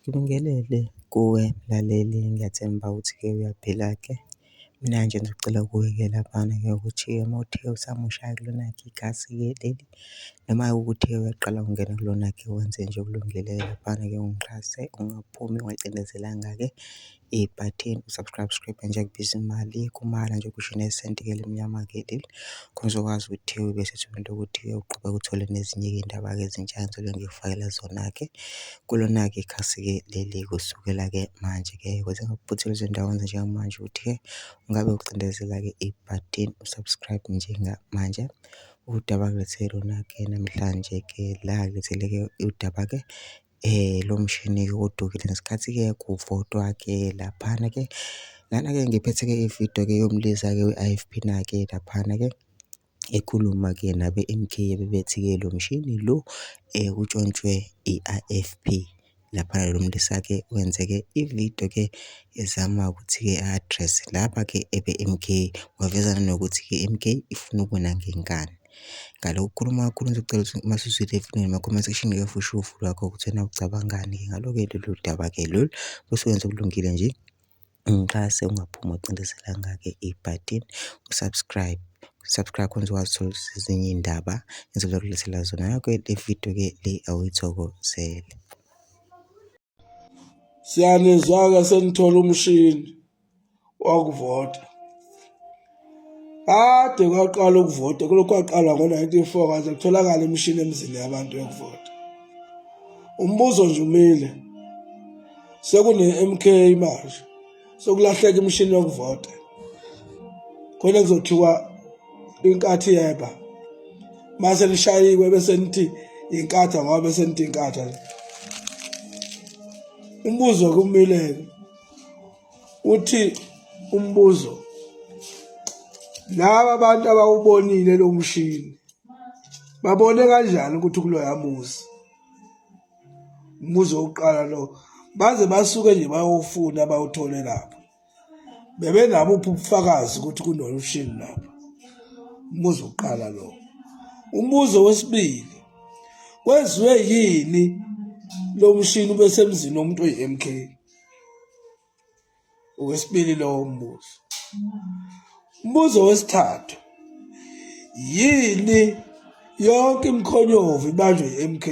Ngibingelele kuwe mlaleli, ngiyathemba ukuthi-ke uyaphila-ke. Mina nje ngizocela kuwe-ke laphana-ke ukuthi-ke uma kuwukuthi-ke usamusha-ke kulona-ke ikhasi-ke leli, noma ukuthi-ke uyaqala ukungena kulona-ke, wenze nje okulungile-ke laphana-ke ungixhase, ungaphumi ungacindezelanga-ke ibhathini u-subscribe scribe nje akubizi imali, kumahhala nje kusho nesenti-ke elimnyama-ke leli. Khona uzokwazi ukuthi ube sethubeni lokuthi-ke uqhubeke uthole nezinye-ke iy'ndaba-ke ezintsha engizobe ngikufakela zona-ke kulona-ke ikhasi-ke leli kusukela-ke manje-ke. Ukuze ungaphuthelwa izindawo njengamanje ukuthi-ke ungabe ucindezela-ke ibhathini u-subscribe njengamanje. Udaba engilethele lona-ke namhlanje-ke la ngilethele-ke udaba-ke lomshini-ke odukile ngesikhathi-ke kuvotwa-ke laphana-ke. Lana-ke ngiphethe-ke ividiyo-ke yomlisa-ke we-IFP na-ke laphana-ke ekhuluma-ke nabe-M_K abebethi-ke lo mshini lo utshontshwe i-I_F_P. Laphana lo mlisa-ke wenze-ke ividiyo-ke ezama ukuthi-ke a-address-e laba-ke ebe-M_K, waveza nanokuthi-ke i-M_K ifuna ukuwina ngenkani. Ngale kokukhuluma kakhulu ngizocela ukuthi uma usuzwile kuma-comment section-ke usho uvo lwakho ukuthi wena ucabangani-ke ngalo-ke lolu daba-ke lolu. Bese wenza okulungile nje, ungixhase ungaphumi ungacindezelanga-ke ibhathini u-subscribe, subscribe khona uzokwazi ukuthola ezinye iy'ndaba engizokulethela zona. Ngakho-ke le vidiyo-ke le awuyithokozele. Siyanizwa-ke senithola umshini wokuvota. Kade kwaqala ukuvota kulokhu kwaqalwa ngo-1994 kwaze kutholakala imishini emizini yabantu yokuvota. Umbuzo nje umile sekune-MK manje sokulahleka imishini yokuvota khona kuzothiwa inkathi yeba mase lishayiwe bese nithi inkatha ngoba bese nithi inkatha umbuzo kumile uthi umbuzo laba abantu abawubonile lo mshini babone kanjani ukuthi kuloya muzi umbuzo wokuqala lo baze basuke nje bayofuna bawuthole lapho bebenabo uphi ubufakazi ukuthi kunoshini lapha umbuzo wokuqala lo umbuzo wesibili kwenziwe yini lo mshini ube semzini womuntu oyi-MK Owesibili lowo mbuzo. Umbuzo wesithathu. Yini yonke imikhonyovu ibanjwe i-MK?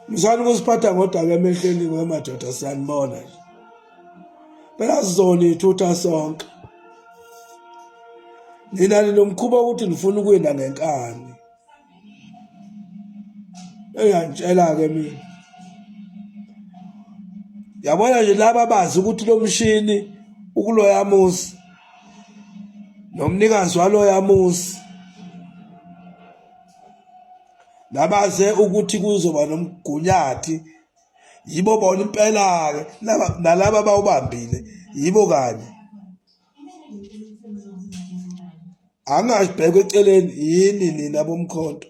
Mzani ukusiphatha ngodaka emehlweni kwemadoda siyanibona nje. Phela sizona ithutha sonke. Nina ninomkhuba ukuthi nifuna ukuwina ngenkani. Engiyangitshela-ke mina yabona nje laba bazi ukuthi lo mshini ukuloya muzi nomnikazi waloya muzi nabaze ukuthi kuzoba nomgunyathi yibo bona impela-ke nalaba abawubambile yibo kanye angazibhekwa eceleni yini nina bomkhonto.